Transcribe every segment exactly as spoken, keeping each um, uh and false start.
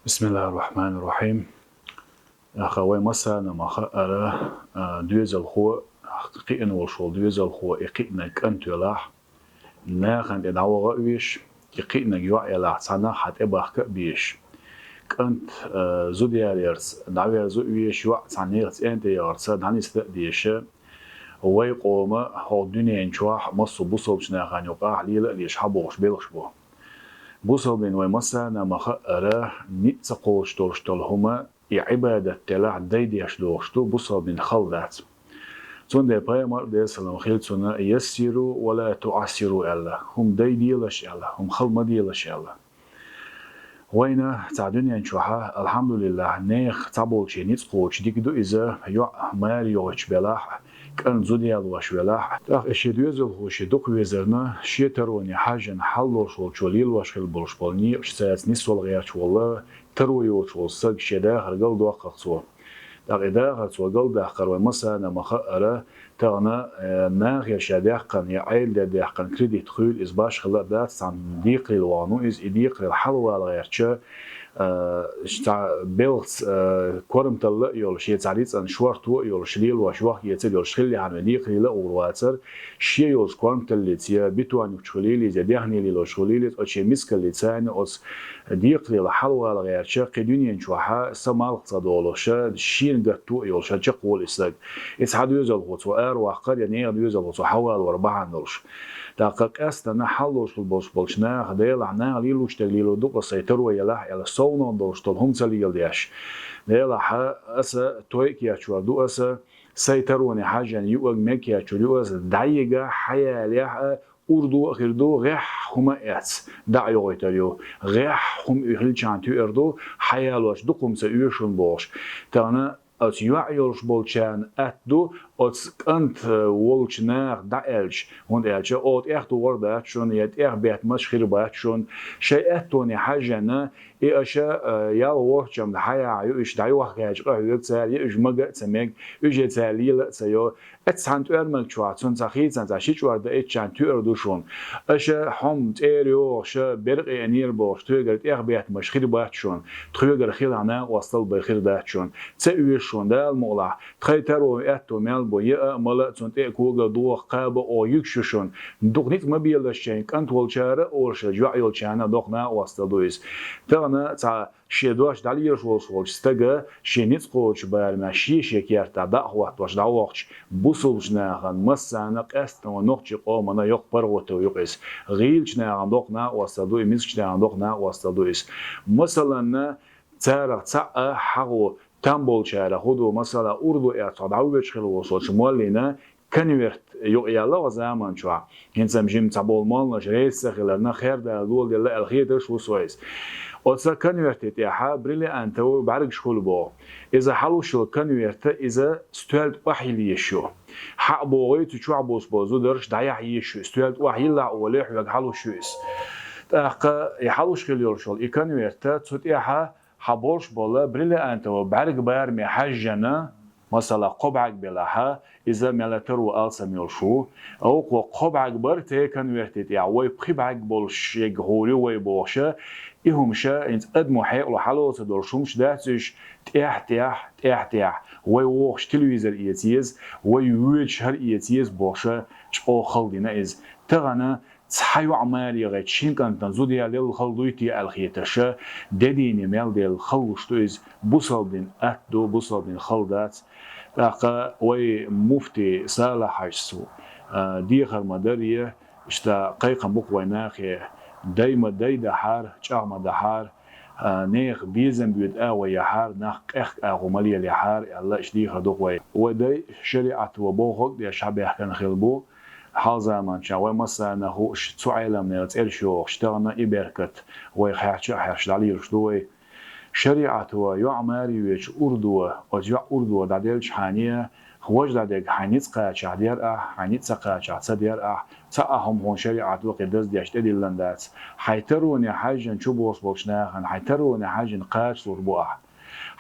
بسم الله الرحمن الرحيم. Аха, вай массарна ма хаъара, а, доьзалхо, кхиъна волуш волу доьзалхо, и кхиънарг кӀант велахь, нахана тӀе дӀаваха а веш, и кхиънарг йоӀ елахь, цхьа нах хьан тӀе бахка а безаш. КӀант, а, зуда яларца дӀаверза а веш, йоӀ цхьана нехан цӀен тӀе яхарца дӀанисда а дезаш, вай къоман хӀокху дуьнен чохь массо а бусалбачу нахана юкъахь лела а лезаш хьан бохуш белхаш бу. Бусалбин вай массарна ма хаъара, ницкъ ца кхочуш долуш долу хӀума, и Ӏибадат делахь дай деш дохуш ду, бусалбин хала дац. Цундела пайхамар, Делера салам хила цунна: «Яссиру ва ла туӀассиру», – аьлла, хӀума дай делаш аьлла, хӀума хала ма делаш аьлла. Вайна цхьа дуьнен чохьа, алхьамдулиллахь, нехан цхьаболчийн ницкъ кхочуш дика ду иза, йоӀ маре йогӀуьйтуш белахь а, кӀант зуда ялош велахь а. ТӀаккха шен доьзалхо шен дукха везарна, шен тароне хьаьжжина хьал лоруш волчо лелош хила болуш болу некъаш цаьрца нисвала гӀерташ волу, таро йоцуш волу стаг шен дахар галдоккху-кх цо. ТӀаккха и дахар цо галдаккхар вай массарна ма хаъара, тахана, э, нахера ша даьккхина я Ӏедалера даьккхина кредит хуьлу, иза башхалла а дац, цхьана декхарийлахь вахана ву иза, и декхарийлахь хьалавала гӀертача, э, цхьа белхаца, э, корматалла а йолуш, я цхьа рицкъан шорто а йолуш, лелош, вахъецар йолуш хиллехьана вай декхарийлахь а гӀур вацара, шен йолчу корматаллица, я бетон юккъехь хуьлийла иза, я даьхни лелош хуьлийла иза, оцу шен мискаллица царна оцу декхарийлахь хьалавала гӀертача, кхин дуьнен чохьа са малх ца долуша, шена гатто а йолуша чекхволу и стаг. И цхьа доьзалхо цо араваккхар, я нехан доьзалхо цо хьавалавар бахьана долуш. ТӀаккха къаьстина хьал лоруш болуш болчу наха, Делахь, наха лелош дерг лело ду-кх аса, сайн таро елахь аьлла, совнаха долуш долу хӀума ца леладеш. Делахь, аса той а кечвар ду аса, сайн тароне хьаьжжина юург мега кечвар ю аса, дӀайига хьаялахь а, урдо а хир ду, гӀеххьа хӀума а эцна, дӀа а йогӀуьйтур ю. ГӀеххьа хӀума хилчахьана тоьар ду, хьаялош дукха хӀума ца оьшу шуна бохуш. Тахана оцу йоӀ йолуш болчарна атта ду, оцу кӀант, э, волчу наха дӀааьлча, хӀунда аьлча оха тӀех тухур дац шуна, я тӀех беттамаш хир бац шуна. Шайн аьттоне хьаьжжина, и аша, э, ял ворхӀ чамда хьаяхьа ю, уьш дӀайохкаьчкъа хьоьгу цара, я уьш мага а ца мега, уьш я цара лела а ца йо. Эццахьана тӀоьрмаг чохь цунна цхьа хийцан цхьа ши чӀор даийтчахьана тоьар ду шуна. Аша хьо-м цӀера йогӀуша, беркъе а нера бохуш, тхоьгара тӀех беттамаш хир бац шуна, тхоьгара хилахь накъостал бай хир дац шуна. Ца оьшу шуна, Дала мукъалахь, тхайн таро аьтто мел бу, яа а, мала а, цунна тӀе а, кога а, дохка а, кхаба а оха юьгуш ю шуна. Дукха ницкъ ма белаш шайн кӀант волчара а, олуш йоӀ йолчарна а доккха накъостал ду иза. Тахана цхьа шен дош дӀалелаш волуш волчу стага шен ницкъ кхочу барамехь шен-шен кертахь дӀа а хӀоттош дӀавахча, бусулбачу нахана массарна а, къаьсттина вайн нохчийн къомана йоккха паргӀато ю-кх иза. ГӀийлачу нахана доккха накъостал ду и, мискачу нахана доккха накъостал ду иза. Масаланна, царах цхьаъ хьагӀо там болчарах хӀун ду, масала, урду эцна дӀавоьдуш хила волуш волчу моллина конверт юкъаялла вайн заман чохь. ХӀинца-м жимма цхьаболу молланаш рейс ца хиларна, хердала доладелла аьлла хеташ ву со иза. Оцу конверте тӀехьа бриллиантовый бӀаьргаш хуьлу боху. Иза хьалуш йолу конверт, иза стоьлла тӀехь йилла езаш ю. Хьа а богӀий, цу чохь болуш болу зударш дӀаяхьа езаш ю. Стоьлла тӀехь йиллахь олий, хьоьга хьалуш ю иза. ТӀаккха и хьалуш хила йолуш йолу и конверт, цу тӀехьа хьан болуш болу бриллиантовый бӀаьрг бараме хьаьжжина, масала, кхо бӀаьрг белахьа, иза мелла таро алсам йолуш ву. Вукхо кхо бӀаьрг бара те конверте тӀехь, вай пхи бӀаьрг болуш ерг хӀора ю вай бохуша, и хӀумаша, хӀинца адамо хьекъало хьало ца долуш хӀумаш дац уьш, тӀехь-тӀехь, тӀехь-тӀехь, вай вогӀуш телевизор эца еза, вай воьдуш хӀара эца еза бохуша, чӀогӀа хала дина иза. Тахана цхьа йоӀ маре гӀайчу шина кӀантана зуда ялелла хала дуй те аьлла хеташа, де дийне мел делла хала луш ду иза, бусалба дин атта ду, бусалба дин хала дац. ТӀаккха вай муфти Салахь-Хьаьжас, а, дехар ма дарий, иштта кхайкхам бу-кх вай нахе, дай ма дай дахьара, чӀагӀ ма дахьара, а, нехан безам боьду агӀо яхьара, нах къехка агӀо ма лелаяхьара аьлла, иштта дехар ду-кх вай. Вай дай шариӀато бохург а деш хьабаьхкина хилла бу, хьалха заманчохь вай массарна хууш, цу Ӏеламнел цӀераш йохуш, тахана и беркат вай хьаьрча а хьаьрча дӀалелаш ду вай. ШариӀато йоӀ маре йоьдучу урдо, оцу йоӀ урдо дӀаделчахьана, важа дӀадерг хьайн ницкъ кхачахь дер ахь, хьайн ницкъ ца кхачахь ца дер ахь, цхьа а хӀума хьуна шариӀато кхин даздеш тӀедиллина дац. Хьайн тароне хьаьжжина чу бохуш болчу нахана, хьайн тароне хьаьжжина кхачалур бу ахь.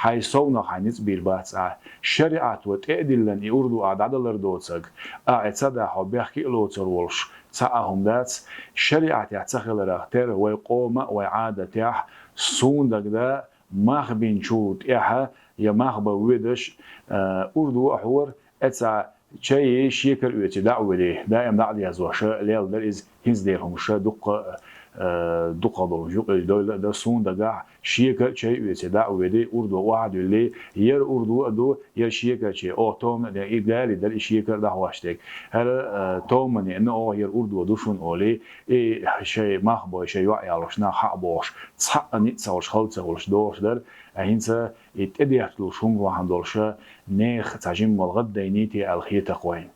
Хьайн совнах хьайн ницкъ бийр бац ахь. ШариӀато тӀе а диллина и урдо ахь дӀадалар доцург, ахь и ца дахь хьо бехке а лоцур волуш, цхьа а хӀума дац. ШариӀатехь ца хиларах тера вай къоман а, вай Ӏадатехь, суна дагадеа, мах бинчул тӀехьа я мах бан ведаш, э, урдо а хьора, эца чай шекар оьци дӀа а веде, даим дӀа а дезоша лел дара иза, хӀинца дера хӀума ша дукха, э, дукха долу юкъе дойла а дар суна дагахь, шекар чай оьци дӀа а веде, урдо охьа а дуьлле, яра урдо а ду, яра шекар чай, о, томна а де, и гали дара и шекар дӀахьош дерг. ХӀара, э, томане а оха яра урдо ду шуна олий, и шай мах бой, шай йоӀ ялош нах хьа а бохуш, цхьа а ницкъ ца волуш, хала ца волуш дохуш дара, а хӀинца и тӀедетталуш хӀума вахана долуша, нехан цхьа жимма гӀаддайнийти аьлла хета-кх вайна.